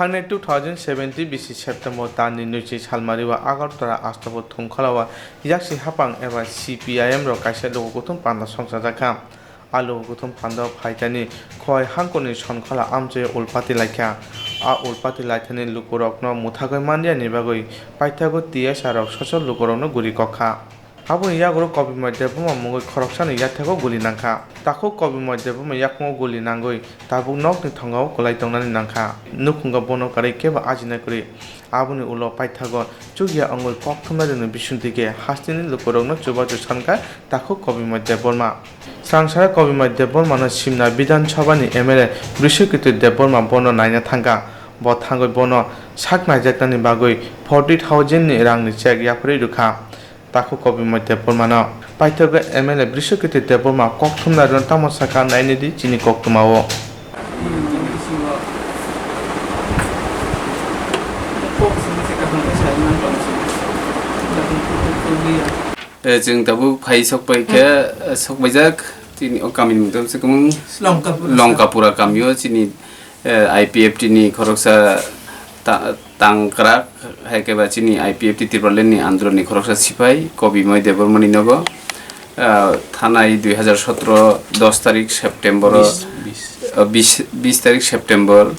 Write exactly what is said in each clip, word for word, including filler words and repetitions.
Thangni two thousand seventeen bisi September talni nwichi salmari o Agartala Astapur Thumkholao yaksi hapang eba C P I M rok kaisa luku kuthum panda songchajakha. A luku kuthum panda phaithani khowai hangkoni Sonkhola amchoi ulpati laikha. A ulpati laithani lukurokno mwthagwi manliani bagwi paithago T S R rok sochor lukurokno guli kokha. Aboni yagulo Kobimoi Debbarma mungwi khoroksani yathego guli nangkha. Takhuk Kobimoi Debbarma yakungo guli nangwi tabuk nokni thongao kwlai tongnani nangkha. Nukhungo bono kwrwi kebo ajina kwrwi. Aboni ulo paithago chukya wngwi kok thumnairokni bisingtwi khe hasteni lukurokno chubachu sankha takhuk Kobimoi Debbarma. Swrangsa Kobimoi Debbarmano Simna Bidhan Sabhani M L A Brishaketu Debbarma bono naina thangkha. Bo thangwi bono sak naijaknani bagwi forty thousand ni rangni cheque yapharwi rwkha. Takhuk Kobimoi Debbarmano paithago M L A Brishaketu Debbarma kok thumnairokno tamo sakha nainidi chini koktwmao. Eh, chwng tabuk phai sokpai khe, eh, sokpaijak chini o kamini mungtang se kwmung Longkapura. Longkapura kamio chini eh, I P F T ni khoroksa ta-, tangkrak, hai khe ba chini I P F T Tipraland ni andolon ni khoroksa sipai Kobimoi Debbarma ni nogo, ah, thanai dui hajar sotro dos tarik September o, bis, bis. Ah, bis, bis tarik September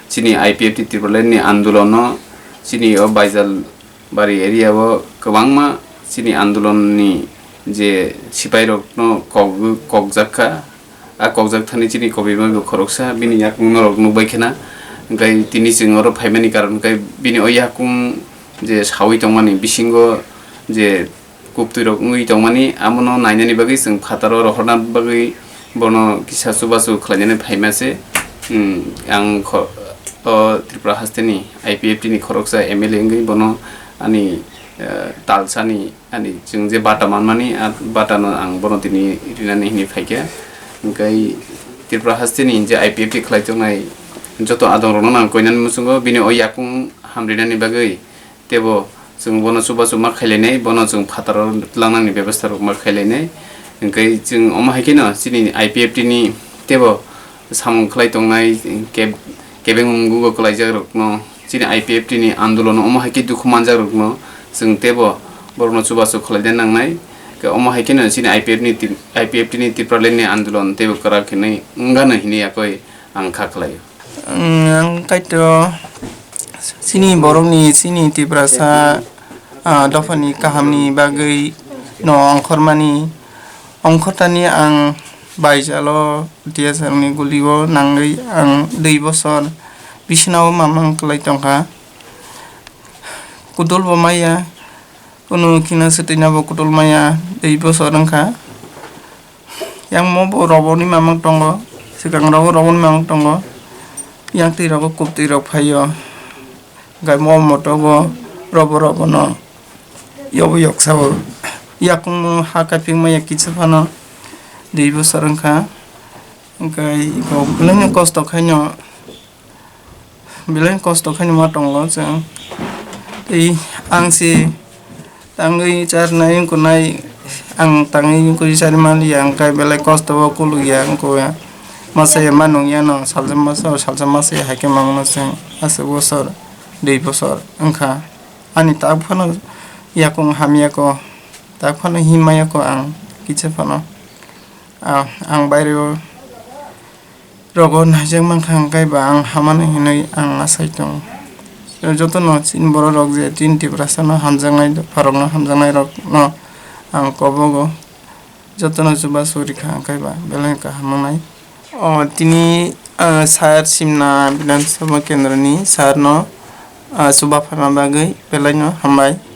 chini I P F T Tipraland ni andolon o chini o Baijal Bari area o kwbangma chini andolon ni je sipai rok no kok, kokjak kha. A kokjak thani chini Kobimoi bo khoroksa, bini yakung norok nukbai khena. Hwnkhe tini chwng oro phaimani karon khe bini o yakung je sawi tongmani bisingo je kuptwi rok wngwi tongmani, amono nainani bagwi chwng phataro rohorna bagwi bono kisa chubachu khlainani phaima se. Hmm, ang kho-, o Tripura hasteni I P F T ni khoroksa M L A wngwi bono ani, eh, talsani Ani chwng je bata manmani, a bata no ang bono tini rinani hinwi phaikha. Hwnkhe Tripura hasteni je I P F T khlai tongnai joto adong rokno nang koinani muchungo bini o yakung hamrinani bagwi teibo chwng bono chubachu ma khailainai, bono chwng phataro tlangnani bebostha rok ma khailainai. Hwnkhe chwng omo hai kheno chini I P F T ni teibo samung khlai tongnai keb-, kebeng munggo kwlaijak rokno, chini I P F T ni andolon omo hai khe dukhu manjak rokno chwng teibo borokno chubachu khlaina nangnai. Khe omo hai kheno chini I P F ni ti-, I P F T ni Tipraland ni andolon teibo kwrak hinwi wngano hinwi yakoi ang kha khlaio. Ang, ang kaitor chini borokni, chini Tiprasa, ah, dophani kahamni bagwi no ongkhormani, ongkhortani ang baijalo T S R ni gulio nangwi ang dui bosor bisinao mamang kwlai tongkha. Kudul bo maya, kunu khina swtwina bo kudul maya, dui bosor wngkha. Yang mo bo roboni mamang tongo, swkang rogo roboni mamang tongo, yang twi rogo kuptwi rok phaio. Gai mo moto bo robo robono yobo yoksa bo yakung ha kaipik maya kisa phano dui bosor wngkha. Hwnkhe iko belai no kosto khaino, belai kosto khaino ma tongo chwng. Tei ang se tangwi charnai wngkha nai, ang tangwi wngkha charwi manliya, hwnkhe belai kosto o kulukya wngkha. Masa ya ma nungya no, salsa masa, salsa masa ya hai khe mangno chwng aswk bosor, dui bosor wngkha. Ani tak phano yakung hamya ko, tak phano himma ya ko ang kisa phano. Ah, ang baireo rogo naijak mankha, hwnkhe ba ang hamano hinwi ang asai tongo. Jotono chini borok rok je chini Tiprasano hamjaknai, dopharokno hamjaknai rokno ang kobogo. Jotono chubachu rikha, hwnkhe ba belai kaham wngnai. O tini, ah, sir Simna Bidhan Sabha Kendroni sir no, ah, chuba phaima bagwi belai no hambai.